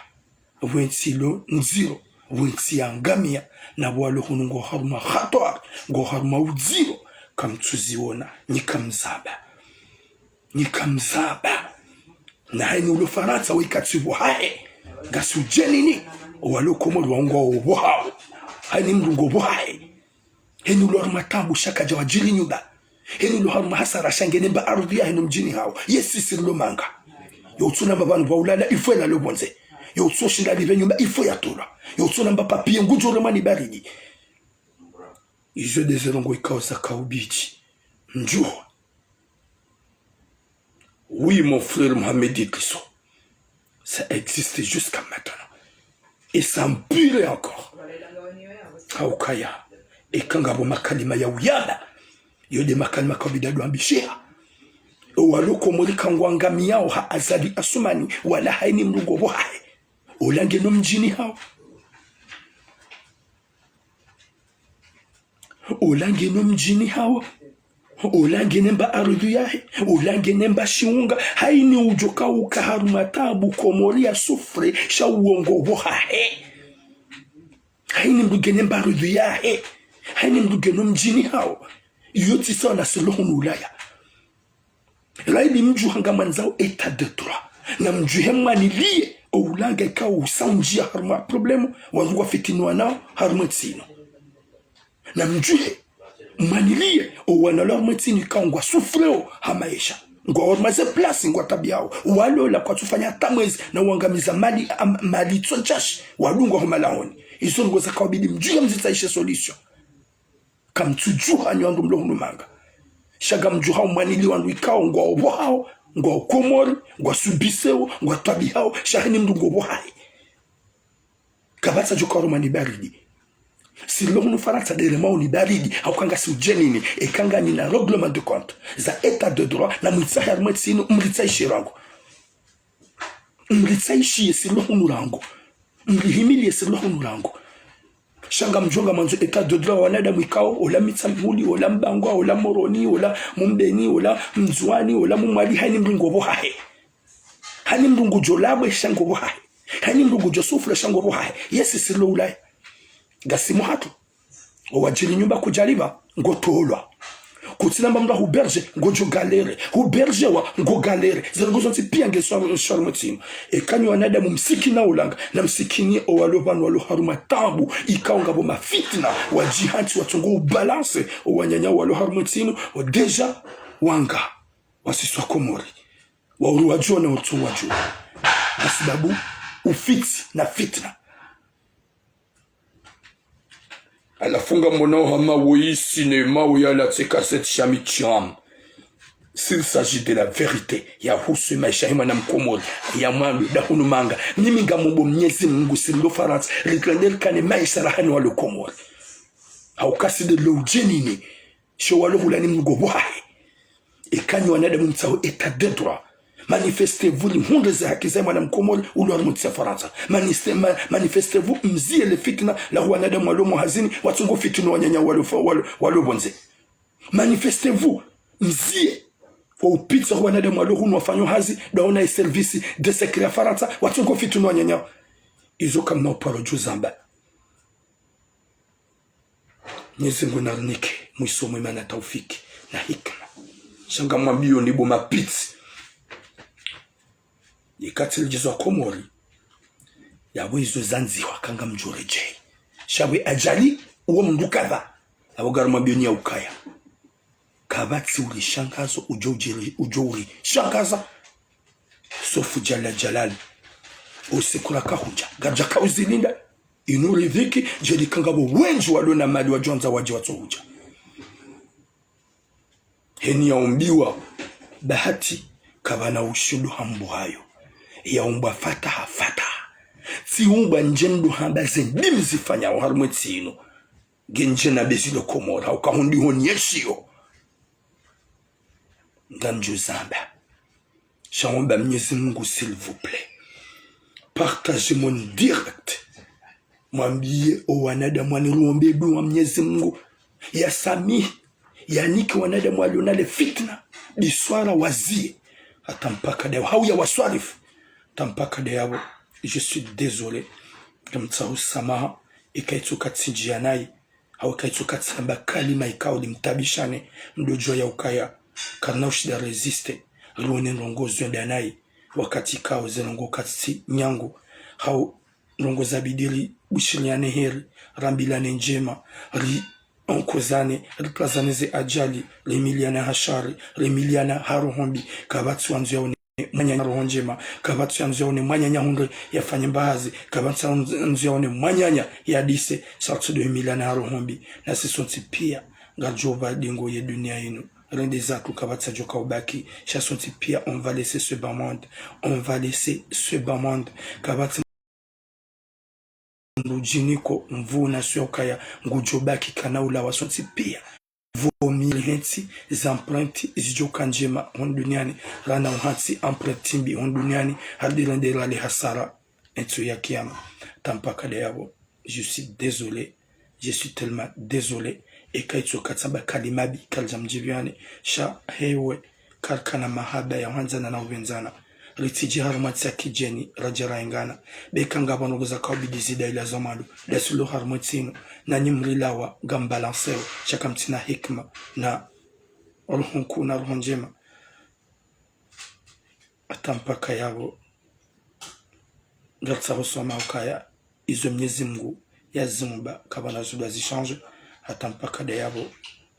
Pvwe ntsi lo ndziro, pvwe ntsi ya ngamiya, na pvwalo hunu ngo harumwa hatwari, ngo harumwa udziro, kamtsuziona, nyi kamzamba. Nyi kamzamba. Na haini ulo Farantsa, weka tsi pvo hahe. Ngasi udjenini, owalo Komori wao ngo opvo hawo. Haini mndru ngo opvo hahe. Heni ulo harumwa taabu sha kadja wadjiri nyumba. Heni ulo harumwa hasara sha ngena mba ardhwi yahe no mdjini hawo. Ye sisi rilo manga. Yo utsuna mba pvanu pvwa ulala, il faut yalale pvondze. Yo utso shinda lipve nyumba, il faut yatolwa. Yo utsuna mba papier ngudjo remwa ni baridi. Izo de ze ndrongo ikao zaka ubidji. Ndjuha. Oui, mon frère Mohamed Idrisso. Ça existe jusqu'à maintenant. Et ça empire encore. Haukaya. Eka ngapvo makalima ya uyamba. Yo de makalima kabida dwambishiha. Owalo Komori kangwangamiyao ha Azali Assoumani, wala haini mndru ngo opvo hahe. Ola ngena o mdjini hawo. Ola ngena o mdjini hawo. Ola ngena mba ardhwi yahe. Ola ngena mba shiunga. Haini udjo kauka harumwa taabu Komori ya souffre sha uwo ngo opvo hahe. Haini mndru ngena mba ardhwi yahe. Haini mndru ngena o mdjini hawo. Iyo tsi sawa na silo hunu Ulaya. Raili mdjuha ngamwandzao état de droit. Na mdjuhe mwaniliye, o ulanga ikao usa undjia harumwa problème, wandru ngwafitinwa nao, harumwa ntsi inu. Na mdjuhe, mwaniliye, owana walo harumwa ntsi inu ikao ngwa souffreo, ha maesha. Ngwao harumwa ze place, ngwataabihao. Walola kwatsufanya hata mwezi, na wangamiza mali, am-, mali tso ntsashi, wadungwa ho malahoni. Izo ndrongo zaka ubidi mdjuhe mzitsahishe solution. Kamtsudjuha nyi wandru mlo hunu manga. Sha ngamdjuha umwanili wandru ikao ngwao opvo hawo, ngwao Komori, ngwasubiseo, ngwataabihao, sha haini mndru ngo opvo hahe. Kapvatsi djo karemwa ni baridi. Silo hunu Farantsa de remwao ni baridi, hauka ngasi udjenini, eka nganyina règlement de compte, za état de droit, na mwitsahe harumwa ntsi inu, mritsahishe rangu. Mritsahishiye silo hunu rangu. Mrihimiliye silo hunu rangu. Sha ngamdjo ngamwandzo état de droit wanadamu ikao, ola Mitsamihuli, ola Mbangwa, ola Moroni, ola Mumbeni, ola Mndzuwani, ola Mumwali, haini mndru ngo opvo hahe. Haini mndru ngudjo labwe sha ngo opvo hahe. Haini mndru ngudjo souffre sha ngo opvo hahe. Ye sisi rilo Ulaya. Ngasi mwahatru. Owadjiri nyumba kudjalipva, ngotolwa. Kutsina mba mndru ahuberge, ngodjo galère. Hubergewa, ngo galère. Ze ndrongo zontsi pia nge swa-, swa harumwa ntsi inu. Eka nyi wanadamu msikini na ulanga, na msikini owalo pvanu walo harumwa taabu, ikao ngapvo mafitna, wadjihantsi watsongo ubalance, owananya walo harumwa ntsi inu, o déjà, wanga, wasisi wa Komori. Wauru wadjona, utso wadjona. Hasibabu, ufitsi na fitna. Halafu ngamwonao hama woyi sinema woyi alatse kaseti sha Mitsamu. S'il s'agit de la vérité, yahusu maesha ya mwana mkomori, ya mwando, dahunu manga, mimi ngamomba Mnyezi Mungu, si ndo Farantsa, ritrende rikane maesha raha ni walo Komori. Hauka si de lo udjenini, sho walo hulani mngo wahe. Eka nyi wanadamu mtsaho état de droit, manifestez-vous, rihundre ze haki za mwana mkomori, ulo harimwa ntsi ya Farantsa. Maniste-, ma-, manifestez-vous, mzie le fitna, la wanadamu walo mahazini, watsungo fitna wananya walo fa-, walo, walo pvondze. Manifestez-vous, mzie, wa upvitsa wanadamu walo hunu wafanyao hazi, dahona e service de secret ya Farantsa, watsungo fitna wananya. Izo kamna uparo djo zamba. Mnyezi Mungu narinike mwiso mwema na taufiki na hikima. Sha ngamwambiyoni bo mapitsi. Yeka tsi lidjezwa Komori, yapvo izo zandzihwa kangamdjo redjeyi. Sha pvwe ajali, uwo mndru kadha. Apvo ngarimwambiyoni ya ukaya, kapvatsi uri shangazo udjo udjiri-, udjo uri shangaza. Sauf Jalla Jalal. Usiku raka hudja, ngadjaka uzilinda. Inu ridhiki, djeli kangapvo wendji walo na mali wadjo wandza wadje watso hudja. Heni yaumbiwa bahati, kapvana ushindo hambu hayo. Yaumbwa fataha, fataha. Tsiumbwa ndje ndo hamba ze ndimi zifanyao harimwa e ntsi inu. Ngendje na bezilo Komori, hauka hundi honi yeshiyo. Ngamdjo zamba. Sha womba Mnyezi Mungu, s'il vous plaît. Partagez mon direct. Mwambiye o wanadamu wani ruombe dua Mnyezi Mungu yasamihi, yanike wanadamu waliona le fitna, biswara wazie. Hata mpaka dayapvo, hau yawaswarifu. Hata mpaka dayapvo, je suis désolé. Ngamtsaho samaha, eka itsoka tsindjiya nayi. Hau eka itsoka tsamba kalima ikao limtabishane, mdodjuwa ya ukaya karina ushinda résister, rione ndrongo zwenda nayi, wakati ikao ze ndrongo katsi nyangu, hau ndrongo zabidi ribushiriyane heri, rambilane ndjema, rionkozane, ripvazane ze ajali, rimiliyana ha shari, rimiliyana ha roho mbi, kapvatsi wandzo yaone mwananya roho ndjema, kapvatsi yandzo yaone mwananya hundre yafanye mbahazi, kapvatsi yandzo yaone mwananya yadise, sha ritsudo himilana ha roho mbi, nasi sontsi piya, ngaridjo pva dingo ye duniya inu, rende zatru kapvatsi yadjoka ubaki, sha sontsi piya, on va laisser ce bas monde, on va laisser ce bas monde, kapvatsi mdru djiniko mvuu na sio kaya ngudjo baki kana ulawa sontsi piya. Vaut mieux rihantsi ze empreinte zidjoka ndjema hunu duniani, rana uhantsi empreinte mbi hunu duniani, harudi rende rale hasara entsu ya kiyama. Hata mpaka dayapvo, je suis désolé, je suis tellement désolé. Eka itsoka tsamba kalima mbi, karidja mdjibiyane, sha hewe, karikana mahaba ya hwandzana na upvendzana. Ritsidji harimwa ntsi ya kidjeni, radja raengana. Beka ngapvo ndrongo zaka ubidi zida ila za mwando, dasilo harimwa ntsi inu, nanyi mrilawa, ngam balancewo, sha kamtsina hikima, na roho nkuu na roho ndjema. Hata mpaka yapvo, ngaritsaho samaha ukaya, izo Mnyezi Mungu yaziumba, kapvana zudwa zichange, hata mpaka dayapvo,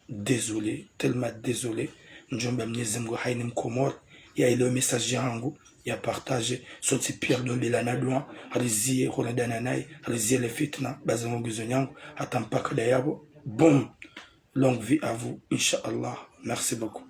désolé, tellement désolé. Ndjomba Mnyezi Mungu hayina mkomori yaelewe message yahangu, ya partage, sontsi piya ridombelana dua, riziye hurendana nayi, riziye le fitna, bazi ngizo nyangu, hata mpaka dayapvo. Boum. Longue vie à vous, Inch'Allah. Merci beaucoup.